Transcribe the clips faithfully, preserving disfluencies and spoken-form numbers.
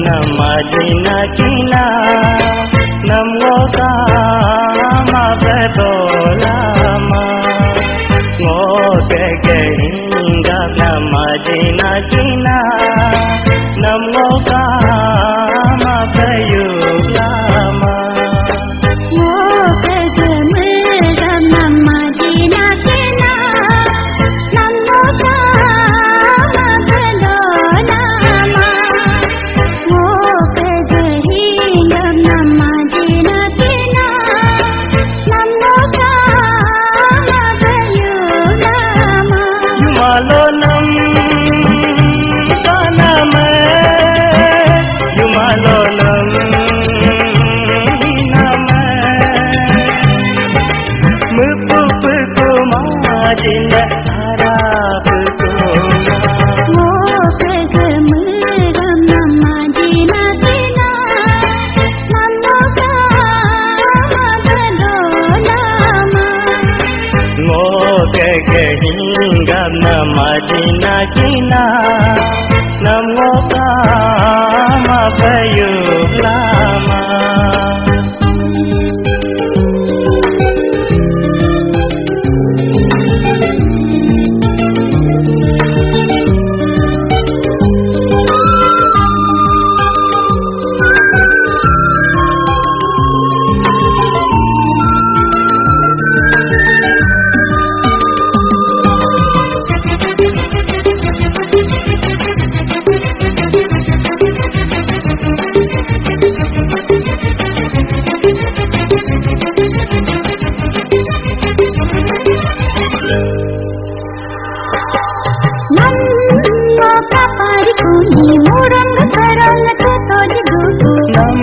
Nama jina kina, nam ngo kama bedolama, ngo kege hinggap nama jina kina, nam ngo kama beyup lama. Ngo kege megap nama jina kina, nam ngo kama bedolama. Ngo kege hinggap nama jina kina, nam ngo kama beyup lama. Yumalo nam kaname, yumalo nam hiname. Mepu peku majinda ara peku. Ngo kege megap nama jina kina, nam ngo kama bedolama. Ngo kege hinggap nama jina kina, nam ngo kama beyup lama. Nam ngo kapari kuni murung karang toto jiduku. Nam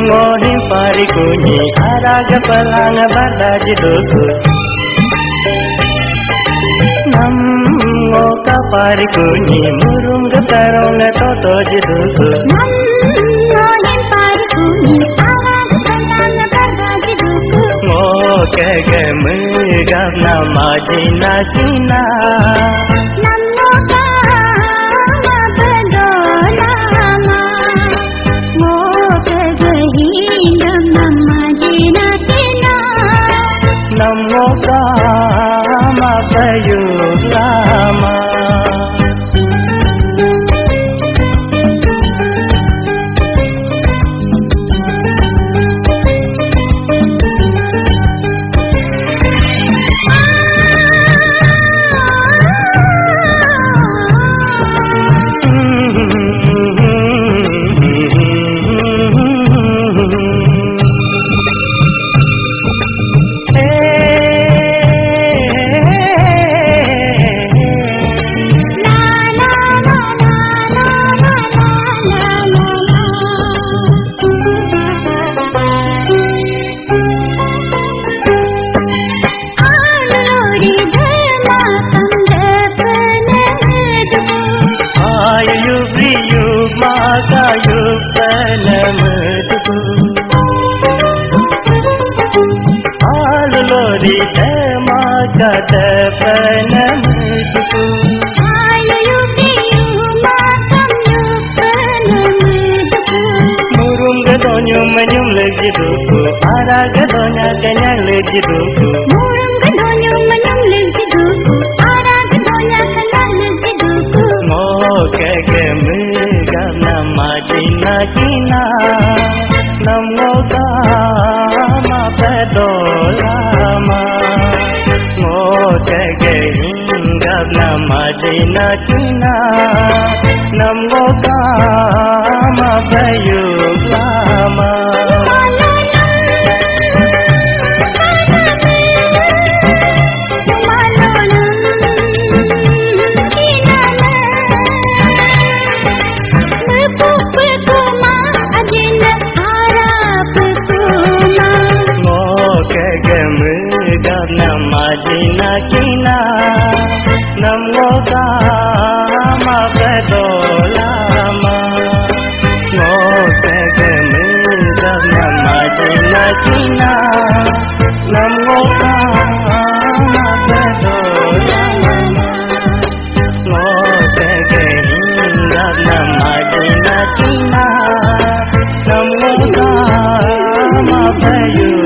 ngo himpari kuni araga parang bada jiduku. Nam ngo kapari kuni murung karang toto jiduku. Nam ngo himpari kuni araga parang bada jiduku. Ngo kege megap nama jina kina, nam ngo kama bedolama. Ngo kege hinggap nama jina kina, nam ngo kama beyup lama. Ayu yubri yub maka yub penemeduku. Alu lori tema kata penemeduku. Ayu yubri yub maka yub penemeduku. Murung gedonyum menyum legi duku, ara gedonya kenyang legi duku. Murung gedonyum menyum legi duku, ara gedonya kenyang legi duku. Ngo kege megap nama jina kina, nam ngo kama bedolama. Ngo kege hinggap nama jina kina, nam ngo kama beyup lama. Ngo kege megap nama jina kina, nam ngo kama bedolama. Ngo kege megap nama jina kina, nam ngo kama bedolama. Ngo kege hinggap nama jina kina, Ayu